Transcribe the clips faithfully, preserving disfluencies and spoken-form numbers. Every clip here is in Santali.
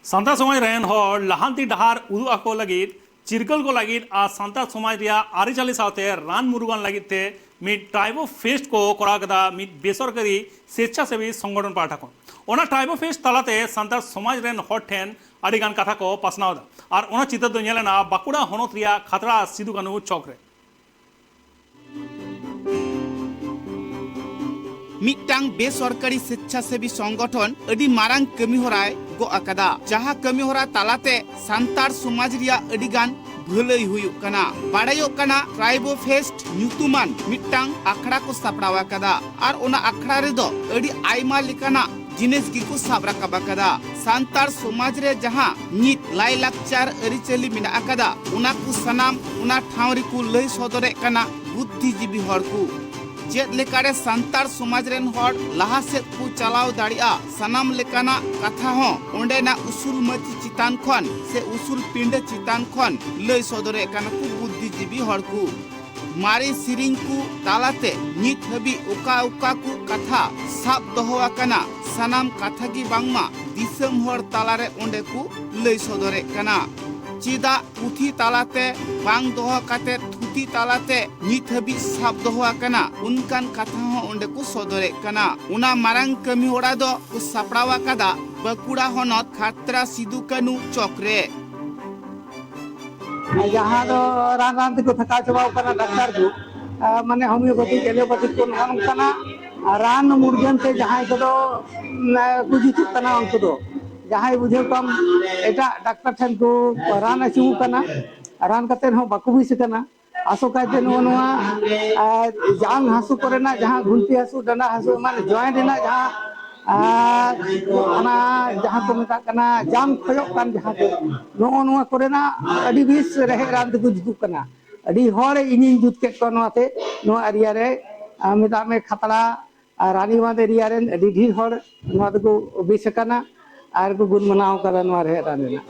ᱥᱟᱱᱛᱟᱲ ᱥᱚᱢᱟᱡᱽ ᱨᱮᱱ ᱦᱚᱲ ᱞᱟᱦᱟᱱᱛᱤ ᱰᱟᱦᱟᱨ ᱩᱫᱩᱜ ᱟᱠᱚ ᱞᱟᱹᱜᱤᱫ, ᱪᱤᱨᱜᱟᱹᱞ ᱠᱚ ᱞᱟᱹᱜᱤᱫ ᱟᱨ ᱥᱟᱱᱛᱟᱲ ᱥᱚᱢᱟᱡᱽ ᱨᱮᱭᱟᱜ ᱟᱹᱨᱤᱪᱟᱹᱞᱤ ᱥᱟᱶᱛᱮ ᱨᱟᱱ ᱢᱩᱨᱜᱟᱹᱱ ᱞᱟᱹᱜᱤᱫ ᱛᱮ ᱢᱤᱫ ᱴᱨᱟᱭᱵᱳ ᱯᱷᱮᱥᱴ ᱠᱚ ᱠᱚᱨᱟᱣ ᱠᱮᱫᱟ ᱢᱤᱫ ᱵᱮᱥᱚᱨᱠᱟᱨᱤ ᱥᱮᱪᱪᱷᱟᱥᱮᱵᱤ ᱥᱚᱝᱜᱚᱴᱷᱚᱱ ᱯᱟᱦᱴᱟ ᱠᱷᱚᱱ᱾ ᱚᱱᱟ ᱴᱨᱟᱭᱵᱳ ᱯᱷᱮᱥᱴ ᱛᱟᱞᱟᱛᱮ ᱥᱟᱱᱛᱟᱲ ᱥᱚᱢᱟᱡᱽ ᱨᱮᱱ ᱦᱚᱲ ᱴᱷᱮᱱ ᱟᱹᱰᱤ ᱜᱟᱱ ᱠᱟᱛᱷᱟ ᱠᱚ ᱯᱟᱥᱱᱟᱣ ᱮᱫᱟ᱾ ᱟᱨ ᱚᱱᱟ ᱪᱤᱛᱟᱹᱨ ᱫᱚ ᱧᱮᱞ ᱮᱱᱟ ᱵᱟᱸᱠᱩᱲᱟ ᱦᱚᱱᱚᱛ ᱨᱮᱭᱟᱜ ᱠᱷᱟᱛᱲᱟ ᱥᱤᱫᱩ ᱠᱟᱹᱱᱦᱩ ᱪᱚᱠ ᱨᱮ᱾ ᱢᱤᱫᱴᱟᱝ ᱵᱮᱥᱚᱨᱠᱟᱨᱤ ᱥᱮᱪᱪᱷᱟᱥᱮᱵᱤ ᱥᱚᱝᱜᱚᱴᱷᱚᱱ ᱟᱹᱰᱤ ᱢᱟᱨᱟᱝ ᱠᱟᱹᱢᱤ ᱦᱚᱨᱟᱭ ᱜᱚᱜ ᱟᱠᱟᱫᱟ, ᱡᱟᱦᱟᱸ ᱠᱟᱹᱢᱤ ᱦᱚᱨᱟ ᱛᱟᱞᱟᱛᱮ ᱥᱟᱱᱛᱟᱲ ᱥᱚᱢᱟᱡᱽ ᱨᱮᱭᱟᱜ ᱟᱹᱰᱤ ᱜᱟᱱ ᱵᱷᱟᱹᱞᱟᱹᱭ ᱦᱩᱭᱩᱜ ᱠᱟᱱᱟ᱾ ᱵᱟᱲᱟᱭᱚᱜ ᱠᱟᱱᱟ, ᱴᱨᱟᱭᱵᱳ ᱯᱷᱮᱥᱴ ᱧᱩᱛᱩᱢᱟᱱ ᱢᱤᱫᱴᱟᱝ ᱟᱠᱷᱲᱟ ᱠᱚ ᱥᱟᱯᱲᱟᱣ ᱟᱠᱟᱫᱟ ᱟᱨ ᱚᱱᱟ ᱟᱠᱷᱲᱟ ᱨᱮᱫᱚ ᱟᱹᱰᱤ ᱟᱭᱢᱟ ᱞᱮᱠᱟᱱᱟᱜ ᱡᱤᱱᱤᱥ ᱜᱮᱠᱚ ᱥᱟᱵ ᱨᱟᱠᱟᱵ ᱟᱠᱟᱫᱟ᱾ ᱥᱟᱱᱛᱟᱲ ᱥᱚᱢᱟᱡᱽ ᱨᱮ ᱡᱟᱦᱟᱸ ᱱᱤᱛ ᱞᱟᱭᱼᱞᱟᱠᱪᱟᱨ ᱟᱹᱨᱤᱪᱟᱹᱞᱤ ᱢᱮᱱᱟᱜ ᱟᱠᱟᱫᱟ, ᱚᱱᱟ ᱠᱚ ᱥᱟᱱᱟᱢ ᱚᱱᱟ ᱴᱷᱟᱶ ᱨᱮᱠᱚ ᱞᱟᱹᱭ ᱥᱚᱫᱚᱨᱮᱫ ᱠᱟᱱᱟ ᱵᱩᱫᱽᱫᱷᱤᱡᱤᱵᱤ ᱦᱚᱲ ᱠᱚ᱾ ᱪᱮᱫ ᱞᱮᱠᱟᱨᱮ ᱥᱟᱱᱛᱟᱲ ᱥᱚᱢᱟᱡᱽ ᱨᱮᱱ ᱦᱚᱲ ᱞᱟᱦᱟ ᱥᱮᱫ ᱠᱚ ᱪᱟᱞᱟᱣ ᱫᱟᱲᱮᱭᱟᱜᱼᱟ, ᱥᱟᱱᱟᱢ ᱞᱮᱠᱟᱱᱟᱜ ᱠᱟᱛᱷᱟ ᱦᱚᱸ ᱚᱸᱰᱮᱱᱟᱜ ᱩᱥᱩᱞ ᱢᱟᱹᱪᱤ ᱪᱮᱛᱟᱱ ᱠᱷᱚᱱ ᱥᱮ ᱩᱥᱩᱞ ᱯᱤᱸᱰᱟᱹ ᱪᱮᱛᱟᱱ ᱠᱷᱚᱱ ᱞᱟᱹᱭ ᱥᱚᱫᱚᱨᱮᱫ ᱠᱟᱱᱟ ᱠᱚ ᱵᱩᱫᱽᱫᱷᱤᱡᱤᱵᱤ ᱦᱚᱲ ᱠᱚ᱾ ᱢᱟᱨᱮ ᱥᱮᱨᱮᱧ ᱠᱚ ᱛᱟᱞᱟᱛᱮ ᱱᱤᱛ ᱦᱟᱹᱵᱤᱡ ᱚᱠᱟ ᱚᱠᱟ ᱠᱚ ᱠᱟᱛᱷᱟ ᱥᱟᱵ ᱫᱚᱦᱚ ᱟᱠᱟᱱᱟ, ᱥᱟᱱᱟᱢ ᱠᱟᱛᱷᱟ ᱜᱮ ᱵᱟᱝᱢᱟ ᱫᱤᱥᱚᱢ ᱦᱚᱲ ᱛᱟᱞᱟᱨᱮ ᱚᱸᱰᱮ ᱠᱚ ᱞᱟᱹᱭ ᱥᱚᱫᱚᱨᱮᱫ ᱠᱟᱱᱟ᱾ ᱪᱮᱫᱟᱜ ᱯᱩᱛᱷᱤ ᱛᱟᱞᱟᱛᱮ ᱵᱟᱝ ᱫᱚᱦᱚ ᱠᱟᱛᱮ ᱛᱷᱩᱛᱤ ᱛᱟᱞᱟᱛᱮ ᱱᱤᱛ ᱦᱟᱹᱵᱤᱡ ᱥᱟᱵ ᱫᱚᱦᱚ ᱟᱠᱟᱱᱟ, ᱚᱱᱠᱟᱱ ᱠᱟᱛᱷᱟ ᱦᱚᱸ ᱚᱸᱰᱮ ᱠᱚ ᱥᱚᱫᱚᱨᱮᱫ ᱠᱟᱱᱟ᱾ ᱚᱱᱟ ᱢᱟᱨᱟᱝ ᱠᱟᱹᱢᱤ ᱦᱚᱨᱟ ᱫᱚ ᱠᱚ ᱥᱟᱯᱲᱟᱣ ᱟᱠᱟᱫᱟ ᱵᱟᱸᱠᱩᱲᱟ ᱦᱚᱱᱚᱛ ᱠᱷᱟᱛᱲᱟ ᱥᱤᱫᱩ ᱠᱟᱹᱱᱩ ᱪᱚᱠ ᱨᱮ᱾ ᱡᱟᱦᱟᱸ ᱫᱚ ᱨᱟᱱ ᱨᱟᱱ ᱛᱮᱠᱚ ᱛᱷᱟᱠᱟᱣ ᱪᱟᱵᱟᱣ ᱠᱟᱱᱟ ᱰᱟᱠᱛᱟᱨ ᱠᱚ, ᱟᱨ ᱢᱟᱱᱮ ᱦᱳᱢᱤᱭᱳᱯᱮᱛᱷᱤᱠ, ᱮᱞᱳᱯᱮᱛᱷᱤᱠ ᱠᱚ ᱱᱚᱜᱼᱚ ᱱᱚᱝᱠᱟᱱᱟᱜ ᱨᱟᱱ ᱢᱩᱨᱜᱟᱹᱱ ᱛᱮ ᱡᱟᱦᱟᱸᱭ ᱠᱚᱫᱚ ᱩᱸ, ᱠᱚ ᱡᱩᱛᱩᱜ ᱠᱟᱱᱟ, ᱩᱱᱠᱩ ᱫᱚ ᱡᱟᱦᱟᱸᱭ ᱵᱩᱡᱷᱟᱹᱣ ᱠᱚᱢ ᱮᱴᱟᱜ ᱰᱟᱠᱛᱟᱨ ᱴᱷᱮᱱ ᱠᱚ ᱨᱟᱱ ᱟᱹᱪᱩᱨ ᱠᱟᱱᱟ, ᱨᱟᱱ ᱠᱟᱛᱮ ᱦᱚᱸ ᱵᱟᱠᱚ ᱵᱮᱥ ᱟᱠᱟᱱᱟ᱾ ᱟᱥᱚᱠᱟᱭᱛᱮ ᱱᱚᱜᱼᱚ ᱱᱚᱣᱟ ᱟᱨ ᱡᱟᱝ ᱦᱟᱹᱥᱩ ᱠᱚᱨᱮᱱᱟᱜ ᱡᱟᱦᱟᱸ ᱜᱷᱩᱱᱴᱤ ᱦᱟᱹᱥᱩ, ᱰᱟᱸᱰᱟ ᱦᱟᱹᱥᱩ, ᱮᱢᱟᱱ ᱡᱚᱭᱮᱱᱴ ᱨᱮᱱᱟᱜ ᱡᱟᱦᱟᱸ ᱟᱨ ᱚᱱᱟ ᱡᱟᱦᱟᱸ ᱠᱚ ᱢᱮᱛᱟᱜ ᱠᱟᱱᱟ ᱡᱟᱝ ᱠᱷᱚᱭᱚᱜ ᱠᱟᱱ ᱡᱟᱦᱟᱸ ᱠᱚ, ᱱᱚᱜᱼᱚ ᱱᱚᱣᱟ ᱠᱚᱨᱮᱱᱟᱜ ᱟᱹᱰᱤ ᱵᱮᱥ ᱨᱮᱦᱮᱫ ᱨᱟᱱ ᱛᱮᱠᱚ ᱡᱩᱛᱩᱜ ᱠᱟᱱᱟ᱾ ᱟᱹᱰᱤ ᱦᱚᱲ ᱤᱧᱤᱧ ᱡᱩᱛ ᱠᱮᱫ ᱠᱚᱣᱟ ᱱᱚᱣᱟᱛᱮ, ᱱᱚᱣᱟ ᱮᱨᱤᱭᱟ ᱨᱮ ᱟᱨ ᱢᱮᱛᱟᱜ ᱢᱮ ᱠᱷᱟᱛᱲᱟ ᱟᱨ ᱨᱟᱱᱤᱵᱟᱸᱫᱷ ᱮᱨᱤᱭᱟ ᱨᱮᱱ ᱟᱹᱰᱤ ᱰᱷᱮᱨ ᱦᱚᱲ ᱱᱚᱣᱟ ᱛᱮᱠᱚ ᱵᱮᱥ ᱟᱠᱟᱱᱟ ᱟᱨ ᱠᱚ ᱜᱩᱱ ᱢᱟᱱᱟᱣ ᱠᱟᱫᱟ ᱱᱚᱣᱟ ᱨᱮᱦᱮᱫ ᱨᱟᱱ ᱨᱮᱱᱟᱜ᱾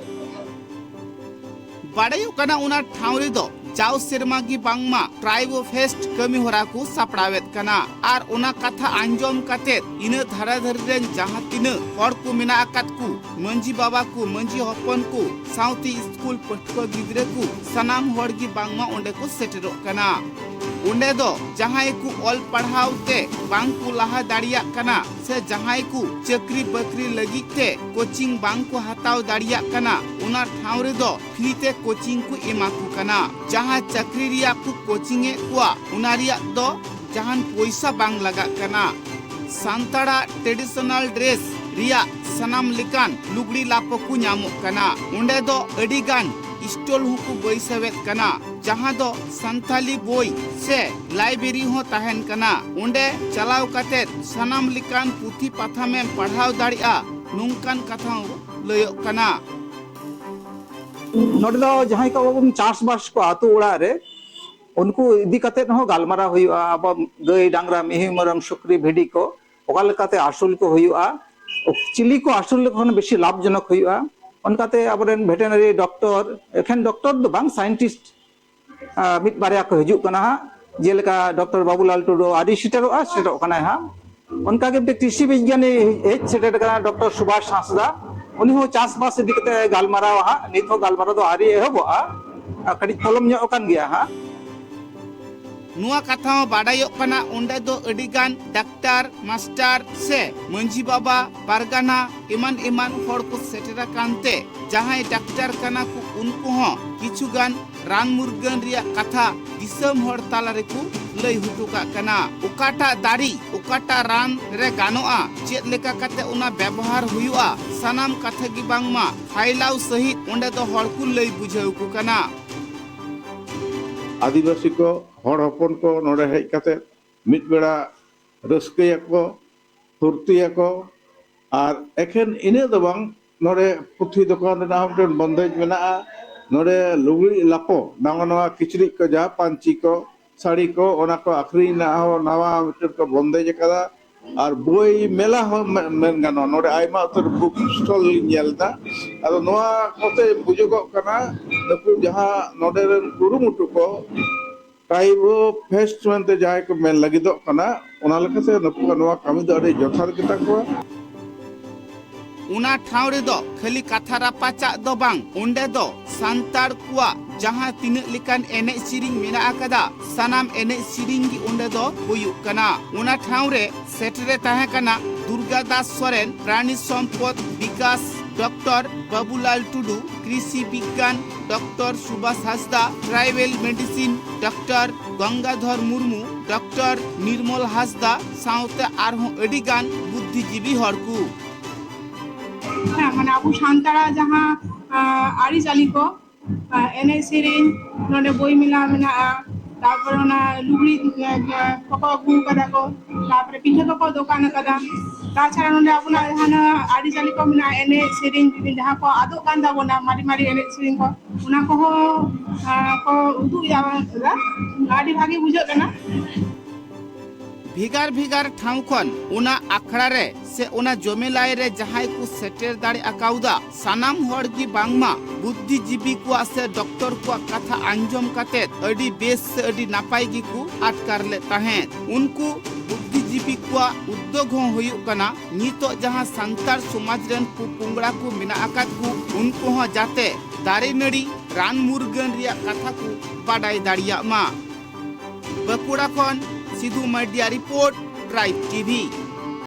ᱵᱟᱰᱟᱭᱚᱜ ᱠᱟᱱᱟ, ᱚᱱᱟ ᱴᱷᱟᱶ ᱨᱮᱫᱚ ᱪᱟᱣ ᱥᱮᱨᱢᱟ ᱜᱮ ᱵᱟᱝᱢᱟ ᱴᱨᱟᱭᱵᱚ ᱯᱷᱮᱥᱴ ᱠᱟᱹᱢᱤ ᱦᱚᱨᱟ ᱠᱚ ᱥᱟᱯᱲᱟᱣᱮᱫ ᱠᱟᱱᱟ᱾ ᱟᱨ ᱚᱱᱟ ᱠᱟᱛᱷᱟ ᱟᱸᱡᱚᱢ ᱠᱟᱛᱮ ᱤᱱᱟᱹ ᱫᱷᱟᱨᱟ ᱫᱷᱟᱨᱤ ᱨᱮᱱ ᱡᱟᱦᱟᱸ ᱛᱤᱱᱟᱹᱜ ᱦᱚᱲ ᱠᱚ ᱢᱮᱱᱟᱜ ᱟᱠᱟᱫ ᱠᱚ, ᱢᱟᱹᱡᱷᱤ ᱵᱟᱵᱟ ᱠᱚ, ᱢᱟᱹᱡᱷᱤ ᱦᱚᱯᱚᱱ ᱠᱚ, ᱥᱟᱶᱛᱮ ᱥᱠᱩᱞ ᱯᱟᱹᱴᱷᱩᱣᱟᱹ ᱜᱤᱫᱽᱨᱟᱹ ᱠᱚ, ᱥᱟᱱᱟᱢ ᱦᱚᱲ ᱜᱮ ᱵᱟᱝᱢᱟ ᱚᱸᱰᱮ ᱠᱚ ᱥᱮᱴᱮᱨᱚᱜ ᱠᱟᱱᱟ᱾ ᱚᱸᱰᱮ ᱫᱚ ᱡᱟᱦᱟᱸᱭ ᱠᱚ ᱚᱞ ᱯᱟᱲᱦᱟᱣ ᱛᱮ ᱵᱟᱝ ᱠᱚ ᱞᱟᱦᱟ ᱫᱟᱲᱮᱭᱟᱜ ᱠᱟᱱᱟ ᱥᱮ ᱡᱟᱦᱟᱸᱭ ᱠᱚ ᱪᱟᱹᱠᱨᱤ ᱵᱟᱹᱠᱨᱤ ᱞᱟᱹᱜᱤᱫ ᱛᱮ ᱠᱳᱪᱤᱝ ᱵᱟᱝ ᱠᱚ ᱦᱟᱛᱟᱣ ᱫᱟᱲᱮᱭᱟᱜ ᱠᱟᱱᱟ, ᱚᱱᱟ ᱴᱷᱟᱶ ᱨᱮᱫᱚ ᱯᱷᱨᱤ ᱛᱮ ᱠᱳᱪᱤᱝ ᱠᱚ ᱮᱢᱟ ᱠᱚ ᱠᱟᱱᱟ᱾ ᱡᱟᱦᱟᱸ ᱪᱟᱹᱠᱨᱤ ᱨᱮᱭᱟᱜ ᱠᱚ ᱠᱳᱪᱤᱝ ᱮᱫ ᱠᱚᱣᱟ, ᱚᱱᱟ ᱨᱮᱭᱟᱜ ᱫᱚ ᱡᱟᱦᱟᱱ ᱯᱚᱭᱥᱟ ᱵᱟᱝ ᱞᱟᱜᱟᱜ ᱠᱟᱱᱟ᱾ ᱥᱟᱱᱛᱟᱲᱟᱜ ᱴᱨᱮᱰᱤᱥᱚᱱᱟᱞ ᱰᱨᱮᱥ ᱨᱮᱭᱟᱜ ᱥᱟᱱᱟᱢ ᱞᱮᱠᱟᱱ ᱞᱩᱜᱽᱲᱤ ᱞᱟᱯᱚ ᱠᱚ ᱧᱟᱢᱚᱜ ᱠᱟᱱᱟ᱾ ᱚᱸᱰᱮ ᱫᱚ ᱟᱹᱰᱤ ᱜᱟᱱ ᱥᱴᱚᱞ ᱦᱚᱸᱠᱚ ᱵᱟᱹᱭᱥᱟᱹᱣᱮᱫ ᱠᱟᱱᱟ, ᱡᱟᱦᱟᱸ ᱫᱚ ᱥᱟᱱᱛᱟᱞᱤ ᱵᱳᱭ ᱥᱮ ᱞᱟᱭᱵᱨᱮᱨᱤ ᱦᱚᱸ ᱛᱟᱦᱮᱱ ᱠᱟᱱᱟ᱾ ᱚᱸᱰᱮ ᱪᱟᱞᱟᱣ ᱠᱟᱛᱮ ᱥᱟᱱᱟᱢ ᱞᱮᱠᱟᱱ ᱯᱩᱛᱷᱤ ᱯᱟᱛᱷᱟᱢᱮᱢ ᱯᱟᱲᱦᱟᱣ ᱫᱟᱲᱮᱭᱟᱜᱼᱟ, ᱱᱚᱝᱠᱟᱱ ᱠᱟᱛᱷᱟ ᱦᱚᱸ ᱞᱟᱹᱭᱚᱜ ᱠᱟᱱᱟ᱾ ᱱᱚᱰᱮ ᱫᱚ ᱡᱟᱦᱟᱸᱭ ᱠᱚ ᱟᱵᱚ ᱵᱚᱱ ᱪᱟᱥᱵᱟᱥ ᱠᱚ ᱟᱹᱛᱩ ᱚᱲᱟᱜ ᱨᱮ, ᱩᱱᱠᱩ ᱤᱫᱤ ᱠᱟᱛᱮ ᱦᱚᱸ ᱜᱟᱞᱢᱟᱨᱟᱣ ᱦᱩᱭᱩᱜᱼᱟ᱾ ᱟᱵᱚ ᱜᱟᱹᱭ, ᱰᱟᱝᱨᱟ, ᱢᱤᱦᱩ, ᱢᱮᱨᱚᱢ, ᱥᱩᱠᱨᱤ, ᱵᱷᱤᱰᱤ ᱠᱚ ᱚᱠᱟ ᱞᱮᱠᱟᱛᱮ ᱟᱹᱥᱩᱞ ᱠᱚ ᱦᱩᱭᱩᱜᱼᱟ, ᱪᱤᱞᱤ ᱠᱚ ᱟᱹᱥᱩᱞ ᱞᱮᱠᱚ ᱠᱷᱟᱱ ᱵᱮᱥᱤ ᱞᱟᱵᱷ ᱡᱚᱱᱚᱠ ᱦᱩᱭᱩᱜᱼᱟ᱾ ᱚᱱᱠᱟᱛᱮ ᱟᱵᱚᱨᱮᱱ ᱵᱷᱮᱴᱮᱱᱟᱨᱤ ᱰᱚᱠᱴᱚᱨ, ᱮᱠᱷᱮᱱ ᱰᱚᱠᱴᱚᱨ ᱫᱚ ᱵᱟᱝ, ᱥᱟᱭᱮᱱᱴᱤᱥᱴ ᱢᱤᱫ ᱵᱟᱨᱭᱟ ᱠᱚ ᱦᱤᱡᱩᱜ ᱠᱟᱱᱟ ᱦᱟᱸᱜ᱾ ᱡᱮᱞᱮᱠᱟ ᱰᱚᱠᱴᱚᱨ ᱵᱟᱵᱩᱞᱟᱞ ᱴᱩᱰᱩ ᱟᱹᱣᱨᱤ ᱥᱮᱴᱮᱨᱚᱜᱼᱟ, ᱥᱮᱴᱮᱨᱚᱜ ᱠᱟᱱᱟᱭ ᱦᱟᱸᱜ᱾ ᱚᱱᱠᱟᱜᱮ ᱢᱤᱫᱴᱮᱱ ᱠᱨᱤᱥᱤ ᱵᱤᱜᱽᱜᱟᱱᱤ ᱦᱮᱡ ᱥᱮᱴᱮᱨ ᱠᱟᱱᱟ ᱰᱚᱠᱴᱚᱨ ᱥᱩᱵᱷᱟᱥ ᱦᱟᱸᱥᱫᱟ᱾ ᱩᱱᱤ ᱦᱚᱸ ᱪᱟᱥᱵᱟᱥ ᱤᱫᱤ ᱠᱟᱛᱮ ᱜᱟᱞᱢᱟᱨᱟᱣᱟ ᱦᱟᱸᱜ᱾ ᱱᱤᱛ ᱦᱚᱸ ᱜᱟᱞᱢᱟᱨᱟᱣ ᱫᱚ ᱟᱹᱣᱨᱤ ᱮᱦᱚᱵᱚᱜᱼᱟ, ᱟᱨ ᱠᱟᱹᱴᱤᱡ ᱯᱚᱞᱚᱢ ᱧᱚᱜ ᱟᱠᱟᱱ ᱜᱮᱭᱟ ᱦᱟᱸᱜ᱾ ᱱᱚᱣᱟ ᱠᱟᱛᱷᱟ ᱦᱚᱸ ᱵᱟᱰᱟᱭᱚᱜ ᱠᱟᱱᱟ, ᱚᱸᱰᱮ ᱫᱚ ᱟᱹᱰᱤ ᱜᱟᱱ ᱰᱟᱠᱛᱟᱨ, ᱢᱟᱥᱴᱟᱨ ᱥᱮ ᱢᱟᱹᱡᱷᱤ ᱵᱟᱵᱟ, ᱯᱟᱨᱜᱟᱱᱟ, ᱮᱢᱟᱱ ᱮᱢᱟᱱ ᱦᱚᱲ ᱠᱚ ᱥᱮᱴᱮᱨ ᱟᱠᱟᱱ ᱛᱮ, ᱡᱟᱦᱟᱸᱭ ᱰᱟᱠᱛᱟᱨ ᱠᱟᱱᱟ ᱠᱚ, ᱩᱱᱠᱩ ᱦᱚᱸ ᱠᱤᱪᱷᱩ ᱜᱟᱱ ᱨᱟᱱ ᱢᱩᱨᱜᱟᱹᱱ ᱨᱮᱭᱟᱜ ᱠᱟᱛᱷᱟ ᱫᱤᱥᱚᱢ ᱦᱚᱲ ᱛᱟᱞᱟ ᱨᱮᱠᱚ ᱞᱟᱹᱭ ᱦᱚᱴᱚ ᱠᱟᱜ ᱠᱟᱱᱟ᱾ ᱚᱠᱟᱴᱟᱜ ᱫᱟᱨᱮ ᱚᱠᱟᱴᱟᱜ ᱨᱟᱱ ᱨᱮ ᱜᱟᱱᱚᱜᱼᱟ, ᱪᱮᱫ ᱞᱮᱠᱟ ᱠᱟᱛᱮ ᱚᱱᱟ ᱵᱮᱵᱚᱦᱟᱨ ᱦᱩᱭᱩᱜᱼᱟ, ᱥᱟᱱᱟᱢ ᱠᱟᱛᱷᱟ ᱜᱮ ᱵᱟᱝᱢᱟ ᱯᱷᱟᱭᱞᱟᱣ ᱥᱟᱹᱦᱤᱡ ᱚᱸᱰᱮ ᱫᱚ ᱦᱚᱲ ᱠᱚ ᱞᱟᱹᱭ ᱵᱩᱡᱷᱟᱹᱣ ᱠᱚ ᱠᱟᱱᱟ᱾ ᱟᱹᱫᱤᱵᱟᱹᱥᱤ ᱠᱚ, ᱦᱚᱲ ᱦᱚᱯᱚᱱ ᱠᱚ ᱱᱚᱰᱮ ᱦᱮᱡ ᱠᱟᱛᱮ ᱢᱤᱫ ᱵᱮᱲᱟ ᱨᱟᱹᱥᱠᱟᱹᱭᱟᱠᱚ, ᱯᱷᱩᱨᱛᱤᱭᱟᱠᱚ᱾ ᱟᱨ ᱮᱠᱷᱮᱱ ᱤᱱᱟᱹ ᱫᱚ ᱵᱟᱝ, ᱱᱚᱰᱮ ᱯᱩᱛᱷᱤ ᱫᱚᱠᱟᱱ ᱨᱮᱱᱟᱜ ᱦᱚᱸ ᱢᱤᱫᱴᱮᱱ ᱵᱚᱱᱫᱮᱡᱽ ᱢᱮᱱᱟᱜᱼᱟ᱾ ᱱᱚᱰᱮ ᱞᱩᱜᱽᱲᱤᱡ ᱞᱟᱯᱚ, ᱱᱟᱣᱟ ᱱᱟᱣᱟ ᱠᱤᱪᱨᱤᱡ ᱠᱚ, ᱡᱟᱦᱟᱸ ᱯᱟᱹᱧᱪᱤ ᱠᱚ, ᱥᱟᱹᱲᱤ ᱠᱚ, ᱚᱱᱟ ᱠᱚ ᱟᱹᱠᱷᱨᱤᱧ ᱨᱮᱱᱟᱜ ᱦᱚᱸ ᱱᱟᱣᱟ ᱢᱤᱫᱴᱮᱱ ᱠᱚ ᱵᱚᱱᱫᱮᱡᱽ ᱟᱠᱟᱫᱟ᱾ ᱟᱨ ᱵᱳᱭ ᱢᱮᱞᱟ ᱦᱚᱸ ᱢᱮ-, ᱢᱮᱱ ᱜᱟᱱᱚᱜᱼᱟ᱾ ᱱᱚᱰᱮ ᱟᱭᱢᱟ ᱩᱛᱟᱹᱨ book stall ᱞᱤᱧ ᱧᱮᱞ ᱮᱫᱟ᱾ ᱟᱫᱚ ᱱᱚᱣᱟ ᱠᱚᱛᱮ ᱵᱩᱡᱩᱜᱚᱜ ᱠᱟᱱᱟ, ᱱᱩᱠᱩ ᱡᱟᱦᱟᱸ ᱱᱚᱰᱮ ᱨᱮᱱ ᱠᱩᱨᱩᱢᱩᱴᱩ ᱠᱚ, Tribofest ᱢᱮᱱᱛᱮ ᱡᱟᱦᱟᱸᱭ ᱠᱚ ᱢᱮᱱ ᱞᱟᱹᱜᱤᱫᱚᱜ ᱠᱟᱱᱟ, ᱚᱱᱟ ᱞᱮᱠᱟᱛᱮ ᱱᱩᱠᱩᱣᱟᱜ ᱱᱚᱣᱟ ᱠᱟᱹᱢᱤ ᱫᱚ ᱟᱹᱰᱤ ᱡᱚᱛᱷᱟᱛ ᱜᱮᱛᱟ ᱠᱚᱣᱟ᱾ ᱚᱱᱟ ᱴᱷᱟᱶ ᱨᱮᱫᱚ ᱠᱷᱟᱹᱞᱤ ᱠᱟᱛᱷᱟ ᱨᱟᱯᱟᱪᱟᱜ ᱫᱚ ᱵᱟᱝ, ᱚᱸᱰᱮ ᱫᱚ ᱥᱟᱱᱛᱟᱲ ᱠᱚᱣᱟᱜ ᱡᱟᱦᱟᱸ ᱛᱤᱱᱟᱹᱜ ᱞᱮᱠᱟᱱ ᱮᱱᱮᱡ ᱥᱮᱨᱮᱧ ᱢᱮᱱᱟᱜ ᱟᱠᱟᱫᱟ, ᱥᱟᱱᱟᱢ ᱮᱱᱮᱡ ᱥᱮᱨᱮᱧ ᱜᱮ ᱚᱸᱰᱮ ᱫᱚ ᱦᱩᱭᱩᱜ ᱠᱟᱱᱟ᱾ ᱚᱱᱟ ᱴᱷᱟᱶ ᱨᱮ ᱥᱮᱴᱮᱨᱮ ᱛᱟᱦᱮᱸ ᱠᱟᱱᱟ ᱫᱩᱨᱜᱟ ᱫᱟᱥ ᱥᱚᱨᱮᱱ, ᱯᱨᱟᱱᱤ ᱥᱚᱢᱯᱚᱫ ᱵᱤᱠᱟᱥ, ᱰᱚᱠᱴᱚᱨ ᱵᱟᱵᱩᱞᱟᱞ ᱴᱩᱰᱩ, ᱠᱨᱤᱥᱤ ᱵᱤᱜᱽᱜᱟᱱ ᱰᱚᱠᱴᱚᱨ ᱥᱩᱵᱷᱟᱥ Hansda, tribal medicine doctor Gangadhar Murmu, doctor Nirmal Hansda ᱥᱟᱶᱛᱮ ᱟᱨᱦᱚᱸ ᱟᱹᱰᱤ ᱜᱟᱱ ᱵᱩᱫᱽᱫᱷᱤᱡᱤᱵᱤ ᱦᱚᱲ ᱠᱚ᱾ ᱦᱮᱸ, ᱢᱟᱱᱮ ᱟᱵᱚ ᱥᱟᱱᱛᱟᱲᱟᱜ ᱡᱟᱦᱟᱸ, ᱟᱸ, ᱟᱹᱨᱤᱪᱟᱹᱞᱤ ᱠᱚ, ᱟᱸ, ᱮᱱᱮᱡ ᱥᱮᱨᱮᱧ, ᱱᱚᱰᱮ ᱵᱳᱭ ᱢᱮᱞᱟ ᱢᱮᱱᱟᱜᱼᱟ, ᱛᱟᱨᱯᱚᱨᱮ ᱚᱱᱟ ᱞᱩᱜᱽᱲᱤ, ᱟᱸ, ᱠᱚᱠᱚ ᱟᱹᱜᱩ ᱠᱟᱫᱟ ᱠᱚ, ᱛᱟᱨᱯᱚᱨᱮ ᱯᱤᱴᱷᱟᱹ ᱠᱚᱠᱚ ᱫᱚᱠᱟᱱ ᱟᱠᱟᱫᱟ᱾ ᱛᱟᱪᱷᱟᱲᱟ ᱱᱚᱰᱮ ᱟᱵᱚᱱᱟᱜ ᱡᱟᱦᱟᱸ ᱟᱹᱨᱤᱪᱟᱹᱞᱤ ᱠᱚ ᱢᱮᱱᱟᱜᱼᱟ, ᱮᱱᱮᱡ ᱥᱮᱨᱮᱧ ᱡᱟᱦᱟᱸ ᱠᱚ ᱟᱫᱚᱜ ᱠᱟᱱ ᱛᱟᱵᱚᱱᱟ, ᱢᱟᱨᱮ ᱢᱟᱨᱮ ᱮᱱᱮᱡ ᱥᱮᱨᱮᱧ ᱠᱚ, ᱚᱱᱟ ᱠᱚᱦᱚᱸ, ᱟᱸ, ᱠᱚ ᱩᱫᱩᱜ ᱮᱫᱟ᱾ ᱟᱹᱰᱤ ᱵᱷᱟᱜᱮ ᱵᱩᱡᱷᱟᱹᱜ ᱠᱟᱱᱟ᱾ ᱵᱷᱮᱜᱟᱨ ᱵᱷᱮᱜᱟᱨ ᱴᱷᱟᱶ ᱠᱷᱚᱱ ᱚᱱᱟ ᱟᱠᱷᱲᱟ ᱨᱮ ᱥᱮ ᱚᱱᱟ ᱡᱚᱢᱮᱞᱟᱭ ᱨᱮ ᱡᱟᱦᱟᱸᱭ ᱠᱚ ᱥᱮᱴᱮᱨ ᱫᱟᱲᱮ ᱟᱠᱟᱣᱫᱟ, ᱥᱟᱱᱟᱢ ᱦᱚᱲ ᱜᱮ ᱵᱟᱝᱢᱟ ᱵᱩᱫᱽᱫᱷᱤᱡᱤᱵᱤ ᱠᱚᱣᱟᱜ ᱥᱮ ᱰᱚᱠᱴᱚᱨ ᱠᱚᱣᱟᱜ ᱠᱟᱛᱷᱟ ᱟᱸᱡᱚᱢ ᱠᱟᱛᱮ ᱟᱹᱰᱤ ᱵᱮᱥ ᱥᱮ ᱟᱹᱰᱤ ᱱᱟᱯᱟᱭ ᱜᱮᱠᱚ ᱟᱴᱠᱟᱨ ᱞᱮᱫ ᱛᱟᱦᱮᱸᱫ᱾ ᱩᱱᱠᱩ ᱵᱩᱫᱽᱫᱷᱤᱡᱤᱵᱤ ᱠᱚᱣᱟᱜ ᱩᱫᱽᱫᱳᱜᱽ ᱦᱚᱸ ᱦᱩᱭᱩᱜ ᱠᱟᱱᱟ, ᱱᱤᱛᱚᱜ ᱡᱟᱦᱟᱸ ᱥᱟᱱᱛᱟᱲ ᱥᱚᱢᱟᱡᱽ ᱨᱮᱱ ᱯᱚᱯᱚᱝᱲᱟ ᱠᱚ ᱢᱮᱱᱟᱜ ᱟᱠᱟᱫ ᱠᱚ, ᱩᱱᱠᱩ ᱦᱚᱸ ᱡᱟᱛᱮ ᱫᱟᱨᱮ ᱱᱟᱹᱲᱤ ᱨᱟᱱ ᱢᱩᱨᱜᱟᱹᱱ ᱨᱮᱭᱟᱜ ᱠᱟᱛᱷᱟ ᱠᱚ ᱵᱟᱰᱟᱭ ᱫᱟᱲᱮᱭᱟᱜ ᱢᱟ᱾ ᱵᱟᱸᱠᱩᱲᱟ ᱠᱷᱚᱱ ᱥᱤᱫᱷᱩ ᱢᱟᱨᱰᱤᱭᱟᱜ ᱨᱤᱯᱳᱨᱴ, ᱴᱨᱟᱭᱤᱵᱽ ᱴᱤᱵᱷᱤ᱾